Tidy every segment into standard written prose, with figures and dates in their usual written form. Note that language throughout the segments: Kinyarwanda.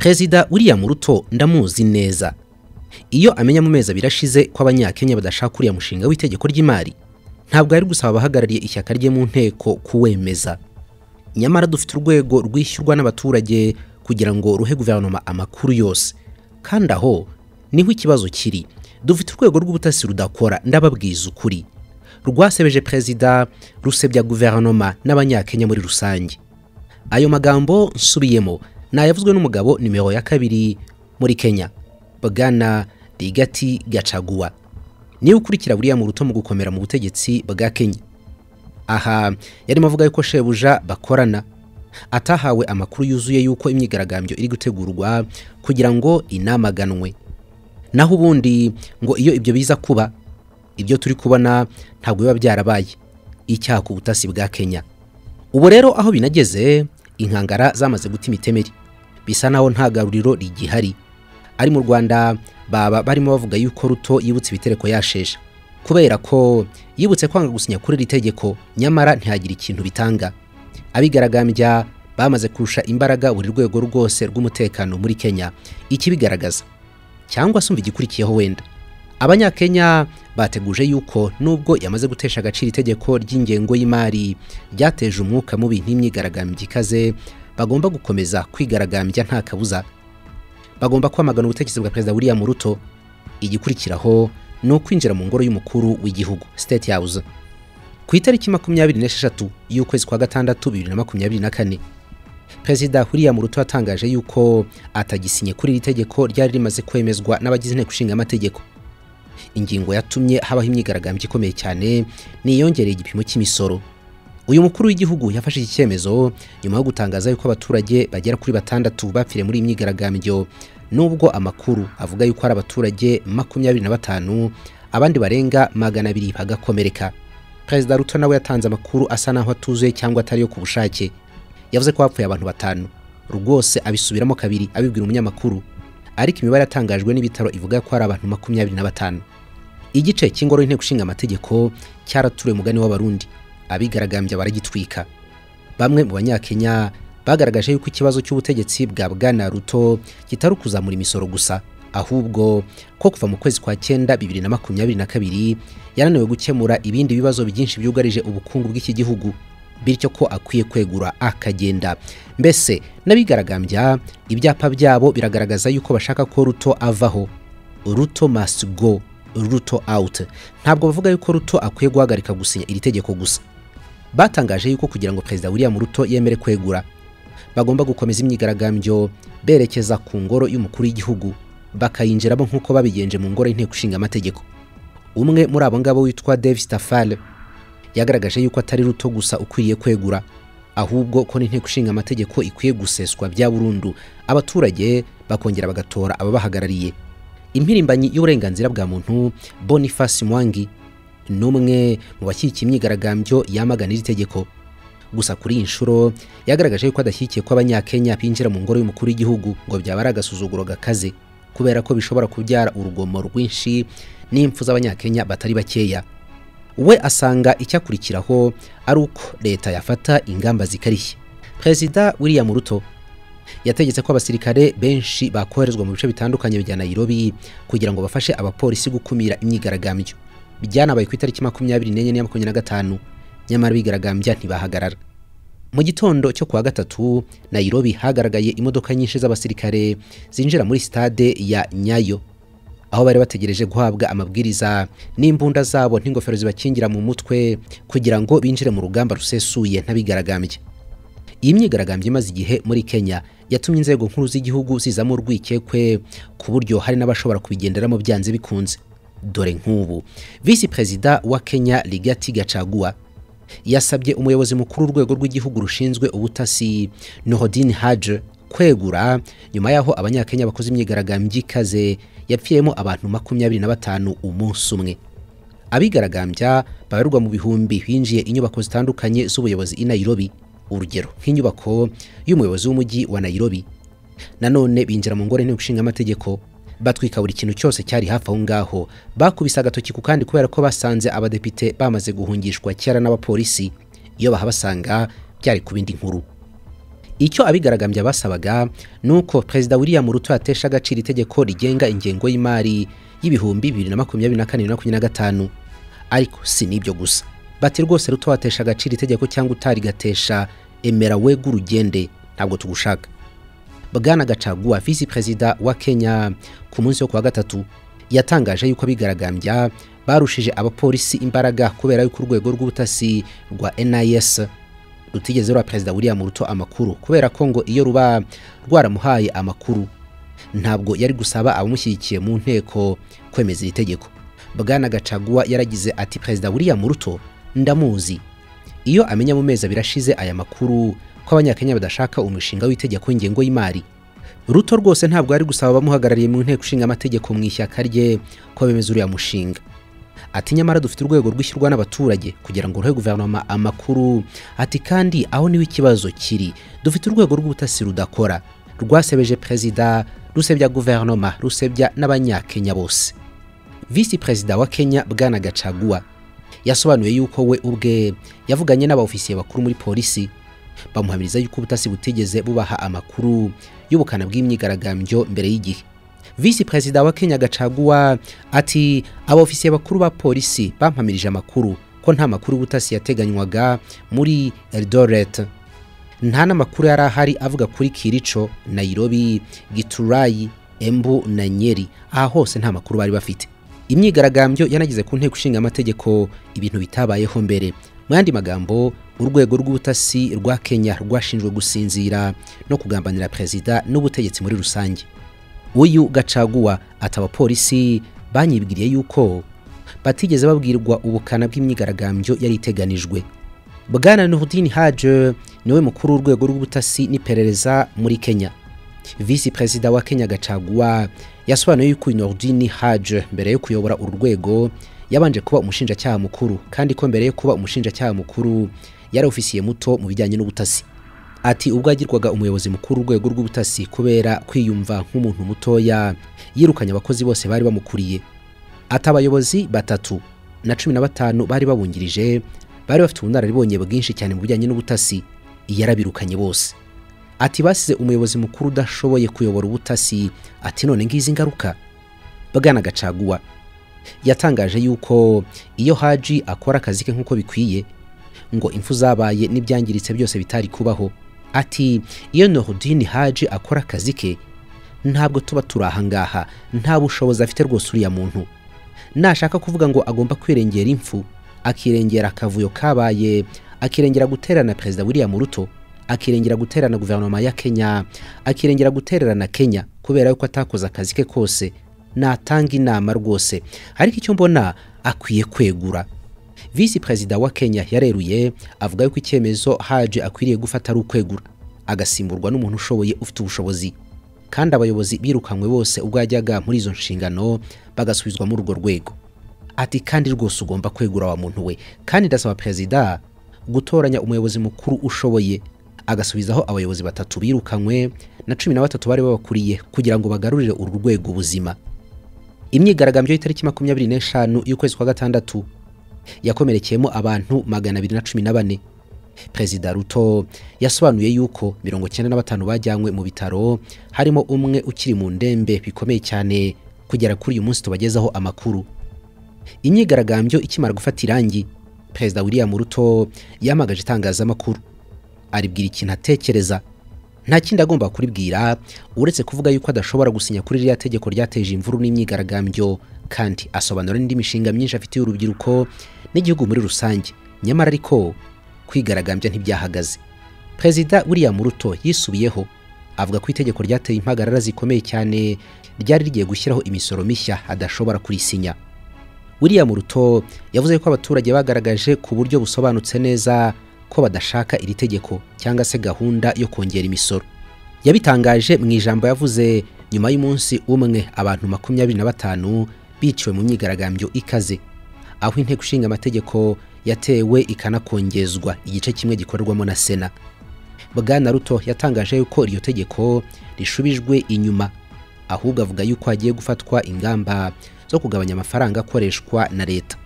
Perezida William Ruto ndamuzi neza. Iyo amenya mu mezi abiri ashize ko Abanyakenya badashaka uriya mushinga w'itegeko ry'imari, ntabwo yari gusaba abahagarariye ishyaka rye mu nteko kuwemeza. Nyamara dufite urwego rwishyurwa n'abaturage kugira ngo ruhe guverinoma amakuru yose, kandi aho niho ikibazo kiri. Dufite urwego rw'ubutasi rudakora, ndababwiza ukuri. Rwasebeje perezida, rusebya guverinoma n'Abanyakenya muri rusange. Ayo magambo nsubiyemo nayavuzwe n'umugabo nimero ya 2 muri Kenya, Bwana Rigathi Gachagua, niwe ukurikira William Ruto mu gukomera mu butegetsi bwa Kenya. Aha yarimo avuga yuko shebuja bakorana atahawe amakuru yuzuye yuko imyigaragambyo iri gutegurwa kugira ngo inamaganwe. Naho ubundi ngo iyo ibyo biza kuba, ibyo turi kubona ntabwo biba byarabaye icyaha ku butasi bwa Kenya. Ubu rero aho binageze, inkangara zamaze guta imitemeri, bisa naho nta garuriro rigihari. Ari mu Rwanda baba barimo bavuga yuko Ruto yibutse ibitereko yashesha, kubera ko yibutse kwanga gusinya kuri iri tegeko, nyamara ntihagira ikintu bitanga. Abigaragambya bamaze kurusha imbaraga buri rwego rwose rw'umutekano muri Kenya. Ikibigaragaza cyangwa se umva igikurikiyeho wenda, Abanyakenya bateguje yuko nubwo yamaze gutesha agaciro itegeko ry'ingengo y'imari ryateje umwuka mubi n'imyigaragambyo ikaze, bagomba gukomeza kwigaragambya nta kabuza. Bagomba kwamagana ubutegetsi bwa Perezida William Ruto. Igikurikiraho ni ukwinjira mu ngoro y'umukuru w'igihugu, State House. Ku itariki 26 y'ukwezi kwa gatandatu 2024, Perezida William Ruto yatangaje yuko atagisinye kuri iri tegeko ryari rimaze kwemezwa n'abagize inteko ishinga amategeko. Ingingo yatumye habaho imyigaragambyo ikomeye cyane niyongereye igipimo cy'imisoro. Uyu mukuru w'igihugu yafashe iki cyemezo nyuma yo gutangaza yuko abaturage bagera kuri 6 bapfiriye muri imyigaragambyo, nubwo amakuru avuga yuko ari abaturage 25, abandi barenga 200 bagakomereka. Perezida Ruto nawe yatanze amakuru asa naho atuzuye cyangwa atari yo ku bushake. Yavuze ko hapfuye abantu 5, rwose abisubiramo kabiri abibwira umunyamakuru, ariko imibare yatangajwe n'ibitaro ivuga ko ari abantu 25. Igice cy'ingoro y'inteko ishinga amategeko cyaraturiwe mugani w'Abarundi, abigaragambya baragitwika. Bamwe mu Banyakenya bagaragaje yuko ikibazo cy'ubutegetsi bwa Bwana Ruto kitari kuzamura imisoro gusa, ahubwo ko kuva mu kwezi kwa 9 2022 yananiwe gukemura ibindi bibazo byinshi byugarije ubukungu bw'iki gihugu, bityo ko akwiye kwegura akagenda. Mbese n'abigaragambya ibyapa byabo biragaragaza yuko bashaka ko Ruto avaho. Ruto must go, Ruto out. Ntabwo bavuga yuko Ruto akwiye guhagarika gusinya iri tegeko gusa. Batangaje yuko kugira ngo Perezida William Ruto yemere kwegura, bagomba gukomeza imyigaragambyo berekeza ku ngoro y'umukuru w'igihugu, bakayinjiramo nk'uko babigenje mu ngoro y'inteko ishinga amategeko. Umwe muri abo ngabo witwa Davis Tafale yagaragaje yuko atari Ruto gusa ukwiye kwegura, ahubwo ko n'inteko ishinga amategeko ikwiye guseswa bya burundu, abaturage bakongera bagatora ababahagarariye. Impirimbanyi y'uburenganzira bwa muntu Boniface Mwangi n'umwe mu bashyigikiye imyigaragambyo yamagana iri tegeko. Gusa kuri iyi nshuro yagaragaje yuko adashyigikiye ko Abanyakenya binjira mu ngoro y'umukuru w'igihugu, ngo byaba ari agasuzuguro gakaze, kubera ko bishobora kubyara urugomo rwinshi n'impfu z'Abanyakenya batari bakeya. We asanga icyakurikiraho ari uko leta yafata ingamba zikarishye. Perezida William Ruto yategetse ko abasirikare benshi bakoherezwa mu bice bitandukanye bya Nairobi kugira ngo bafashe abapolisi gukumira imyigaragambyo. Byanabaye ku itariki 24 na 25, nyamara bigaragambya ntibahagarara. Mu gitondo cyo kuwa gatatu, Nairobi hagaragaye imodoka nyinshi z'abasirikare zinjira muri stade ya Nyayo, aho bari bategereje guhabwa amabwiriza n'imbunda zabo n'ingofero zibakingira mu mutwe kugira ngo binjire mu rugamba rusesuye ntabigaragambye. Iyi myigaragambyo imaze igihe muri Kenya yatumye inzego nkuru z'igihugu zizamo urwikekwe, ku buryo hari n'abashobora kubigenderamo byanze bikunze. Dore nk'ubu Visi Perezida wa Kenya Rigathi Gachagua yasabye umuyobozi mukuru w'urwego rw'igihugu rushinzwe ubutasi Noordin Haji kwegura nyuma yaho Abanyakenya bakoze imyigaragambyo ikaze yapfiyemo abantu 25 umunsi umwe. Abigaragambya babarwa mu bihumbi binjiye inyubako zitandukanye z'ubuyobozi i Nairobi, urugero nk'inyubako y'umuyobozi w'umujyi wa Nairobi. Nanone binjira mu ngoro y'inteko ishinga amategeko, batwika buri kintu cyose cyari hafi aho ngaho. Bakubise agatoki ku kandi kubera ko basanze abadepite bamaze guhungishwa kera n'abapolisi, iyo bahabasanga byari kubindi nkuru. Icyo abigaragambya basabaga nuko Perezida William Ruto yatesha agaciro itegeko rigenga ingengo y'imari y'ibihumbi 2024-2025. Ariko si nibyo gusa, bati rwose Ruto watesha agaciro itegeko cyangwa utarigatesha, emera wegure ugende, ntabwo tugushaka. Bwana Gachagua, visi perezida wa Kenya, ku munsi wo kuwa gatatu yatangaje yuko abigaragambya barushije abapolisi imbaraga kubera yuko urwego rw'ubutasi rwa NIS rutigeze ruha Perezida William Ruto amakuru, kubera ko ngo iyo ruba rwaramuhaye amakuru ntabwo yari gusaba abamushyigikiye mu nteko kwemeza iri tegeko. Bwana Gachagua yaragize ati Perezida William Ruto ndamuzi, iyo amenya mu mezi abiri ashize aya makuru ko abanyakenya badashaka umushinga w'itegeko ingengo y'imari, Ruto rwose ntabwo yari gusaba abamuhagarariye mu nteko ishinga amategeko mu ishyaka rye ko bemeza uriya mushinga. Ati nyamara dufite urwego rwishyurwa n'abaturage kugira ngo ruhe guverinoma amakuru. Ati kandi aho niwe ikibazo kiri, dufite urwego rw'ubutasi rudakora, rwasebeje perezida, rusebya guverinoma, rusebya n'abanyakenya bose. Visi perezida wa Kenya Bwana Gachagua yasobanuye yuko we ubwe yavuganye n'abaofisiye bakuru muri polisi, bamuhamiriza yuko ubutasi butigeze bubaha amakuru y'ubukana bw'imyigaragambyo mbere y'igihe. Visi perezida wa Kenya Gachagua ati abaofisiye bakuru ba polisi bampamirije amakuru ko nta makuru y'ubutasi yateganywaga muri Eldoret, nta n'amakuru yari ahari avuga kuri Kiricho, Nairobi, Githurai, Embu na Nyeri. Aha hose nta makuru bari bafite. Imyigaragambyo yanageze ku nteko ishinga amategeko, ibintu bitabayeho mbere. Mu yandi magambo, urwego rw'ubutasi rwa Kenya rwashinjwe gusinzira no kugambanira perezida n'ubutegetsi muri rusange. Uyu Gachagua ati abapolisi banyibwiriye yuko batigeze babwirwa ubukana bw'imyigaragambyo yari iteganijwe. Bwana Nurdin Haji niwe mukuru w'urwego rw'ubutasi n'iperereza muri Kenya. Visi perezida wa Kenya Gachagua yasobanuye yuko Nurdin Haji mbere yo kuyobora uru rwego yabanje kuba umushinjacyaha mukuru, kandi ko mbere yo kuba umushinjacyaha mukuru yari ofisiye muto mu bijyanye n'ubutasi. Ati ubwo yagirwaga umuyobozi mukuru w'urwego rw'ubutasi kubera kwiyumva nk'umuntu mutoya, yirukanye abakozi bose bari bamukuriye. Ati abayobozi 3 na 15 bari babungirije bari bafite ubunararibonye bwinshi cyane mu bijyanye n'ubutasi, yarabirukanye bose. Ati basize umuyobozi mukuru udashoboye kuyobora ubutasi, ati none ngizi ingaruka. Bwana Gachagua yatangaje yuko iyo Haji akora akazi ke nkuko bikwiye ngo impfu zabaye n'ibyangiritse byose bitari kubaho. Ati iyo Nurdin Haji akora akazi ke ntabwo tuba turahangaha, nta bushobozi afite rwose uriya muntu. Nashaka kuvuga ngo agomba kwirengera impfu, akirengera akavuyo kabaye, akirengera guterana Perezida William Ruto, akirengera guterana guverinoma ya Kenya, akirengera gutererana Kenya kubera yuko atakoze akazi ke kose, natanga inama rwose. Ariko icyo mbona akwiye kwegura. Visi perezida wa Kenya yareruye avuga yuko icyemezo Haji akwiriye gufata ari ukwegura, agasimburwa n'umuntu ushoboye ufite ubushobozi, kandi abayobozi birukanywe bose ubwo yajyaga muri izo nshingano bagasubizwa muri urwo rwego. Ati kandi rwose ugomba kwegura wa muntu we, kandi ndasaba perezida gutoranya umuyobozi mukuru ushoboye, agasubizaho abayobozi 3 birukanywe na 13 bari babakuriye kugira ngo bagarurire uru rwego ubuzima. Imyigaragambyo y'itariki 25 y'ukwezi kwa gatandatu yakomerekeyemo abantu 214. Perezida Ruto yasobanuye yuko 95 bajyanywe mu bitaro, harimo umwe ukiri mu ndembe bikomeye cyane kugera kuri uyu munsi tubagezaho amakuru. Imyigaragambyo ikimara gufata irangi, Perezida William Ruto yamagaje itangazamakuru aribwira ikintu atekereza. Nta kindi agomba kuribwira uretse kuvuga yuko adashobora gusinya kuri ririya tegeko ryateje imvuru n'imyigaragambyo, kandi asobanura n'indi mishinga myinshi afitiye urubyiruko n'igihugu muri rusange. Nyamara ariko kwigaragambya ntibyahagaze. Perezida William Ruto yisubiyeho avuga ko itegeko ryateye impagarara zikomeye cyane ryari rigiye gushyiraho imisoro mishya adashobora kurisinya. William Ruto yavuze ko abaturage bagaragaje ku buryo busobanutse neza ko badashaka iri tegeko cyangwa se gahunda yo kongera imisoro. Yabitangaje mu ijambo yavuze nyuma y'umunsi umwe abantu 25 biciwe mu myigaragambyo ikaze, aho inteko ishinga amategeko yatewe ikanakongezwa igice kimwe gikorerwamo na Sena. Bwana Ruto yatangaje yuko iryo tegeko rishubijwe inyuma, ahubwo avuga yuko hagiye gufatwa ingamba zo kugabanya amafaranga akoreshwa na leta.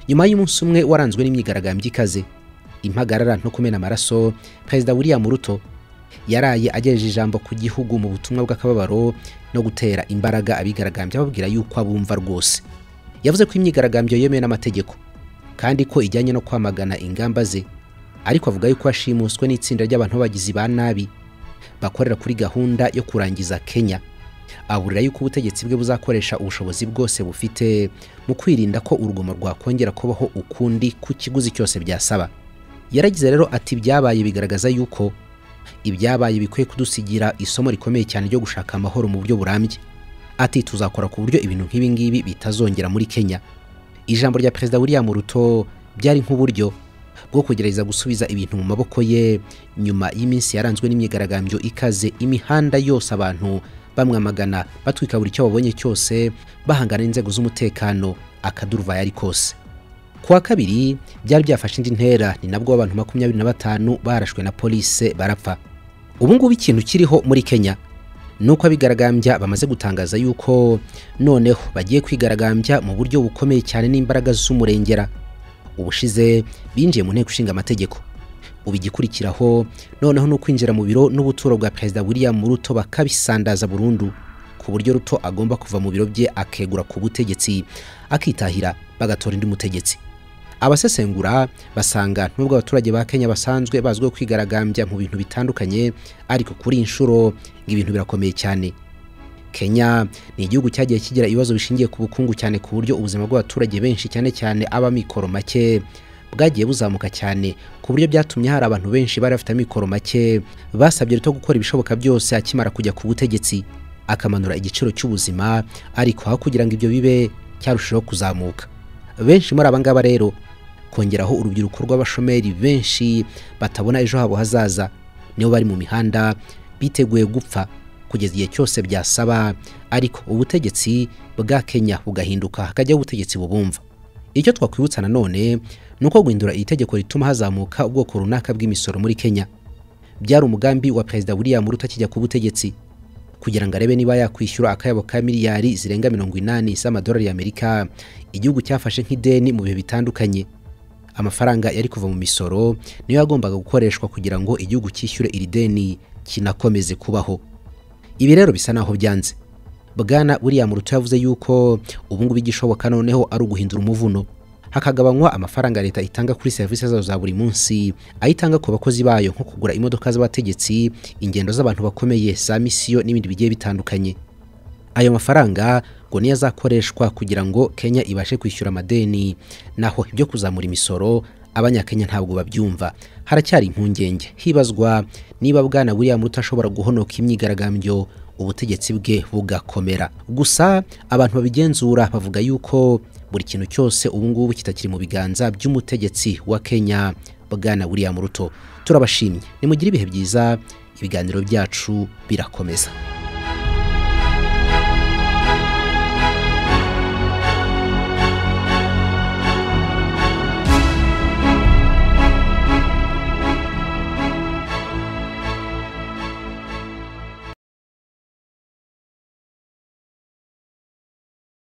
Nyuma y'umunsi umwe waranzwe n'imyigaragambyo ikaze, impagarara no kumena amaraso, Perezida William Ruto Yaraye agejeje ijambo ku gihugu mu butumwa bw'akababaro no gutera imbaraga abigaragambya, babwira yuko abumva rwose. Yavuze ko imyigaragambyo yemewe n'amategeko kandi ko ijyanye no kwamagana ingamba ze, ariko avuga yuko yashimuswe n'itsinda ry'abantu b'abagizi ba nabi bakorera kuri gahunda yo kurangiza Kenya. Aburira yuko ubutegetsi bwe buzakoresha ubushobozi bwose bufite mu kwirinda ko urugomo rwakongera kubaho ukundi ku kiguzi cyose byasaba. Yaragize rero ati byabaye bigaragaza yuko ibyabaye bikwiye kudusigira isomo rikomeye cyane ryo gushaka amahoro mu buryo burambye. Ati tuzakora ku buryo ibintu nk'ibi ngibi bitazongera muri Kenya. Ijambo rya Perezida William Ruto byari nk'uburyo bwo kugerageza gusubiza ibintu mu maboko ye nyuma y'iminsi yaranzwe n'imyigaragambyo ikaze, imihanda yose abantu bamwamagana, batwika buri cyo babonye cyose, bahangana n'inzego z'umutekano akaduruvayo ari kose. Kuwa kabiri byari byafashe indi ntera, ni nabwo abantu 25 barashwe na police barapfa. Ubu ngubu ikintu kiriho muri Kenya nuko abigaragambya bamaze gutangaza yuko noneho bagiye kwigaragambya mu buryo bukomeye cyane n'imbaraga z'umurengera. Ubushize binjiye mu nteko ishinga amategeko, ubigikurikiraho noneho no kwinjira mu biro n'ubuturo bwa Perezida William Ruto bakabisandaza burundu, ku buryo Ruto agomba kuva mu biro bye akegura ku butegetsi akitahira, bagatora undi mutegetsi. Abasesengura basanga nubwo abaturage ba Kenya basanzwe bazwiho kwigaragambya mu bintu bitandukanye, ariko kuri inshuro ibintu birakomeye cyane. Kenya ni igihugu cyagiye kigira ibibazo bishingiye ku bukungu cyane, ku buryo ubuzima bw'abaturage benshi cyane cyane ab'amikoro make bwagiye buzamuka cyane, ku buryo byatumye hari abantu benshi bari bafite amikoro make basabye Ruto gukora ibishoboka byose akimara kujya ku butegetsi akamanura igiciro cy'ubuzima, ariko aho kugira ngo ibyo bibe cyarushaho kuzamuka. Benshi muri aba ngaba rero, kongeraho urubyiruko rw'abashomeri benshi batabona ejo habo hazaza, nibo bari mu mihanda biteguye gupfa kugeza igihe cyose byasaba, ariko ubutegetsi bwa Kenya bugahinduka hakajyaho ubutegetsi bubumva. Icyo twakwibutsa nanone nuko guhindura iri tegeko rituma hazamuka ubwoko runaka bw'imisoro muri Kenya byari umugambi wa Perezida William Ruto akijya ku butegetsi, kugira ngo arebe niba yakwishyura akayabo ka miliyari zirenga 80 z'amadolari y'Amerika igihugu cyafashe nk'ideni mu bihe bitandukanye. Amafaranga yari kuva mu misoro niyo yagombaga gukoreshwa kugira ngo igihugu cyishyure iri deni kinakomeze kubaho. Ibi rero bisa naho byanze. Bwana William Ruto yavuze yuko ubu ngubu igishoboka noneho ari uguhindura umuvuno, hakagabanywa amafaranga leta itanga kuri serivisi zazo za buri munsi, ayitanga ku bakozi bayo nko kugura imodoka z'abategetsi, ingendo z'abantu bakomeye za misiyo n'ibindi bigiye bitandukanye. Ayo mafaranga ngo niyo azakoreshwa kugira ngo Kenya ibashe kwishyura amadeni, naho ibyo kuzamura imisoro abanyakenya ntabwo babyumva. Haracyari impungenge hibazwa niba Bwana William Ruto ashobora guhonoka imyigaragambyo ubutegetsi bwe bugakomera. Gusa abantu babigenzura bavuga yuko buri kintu cyose ubu ngubu kitakiri mu biganza by'umutegetsi wa Kenya Bwana William Ruto. Turabashimye, nimugire ibihe byiza, ibiganiro byacu birakomeza.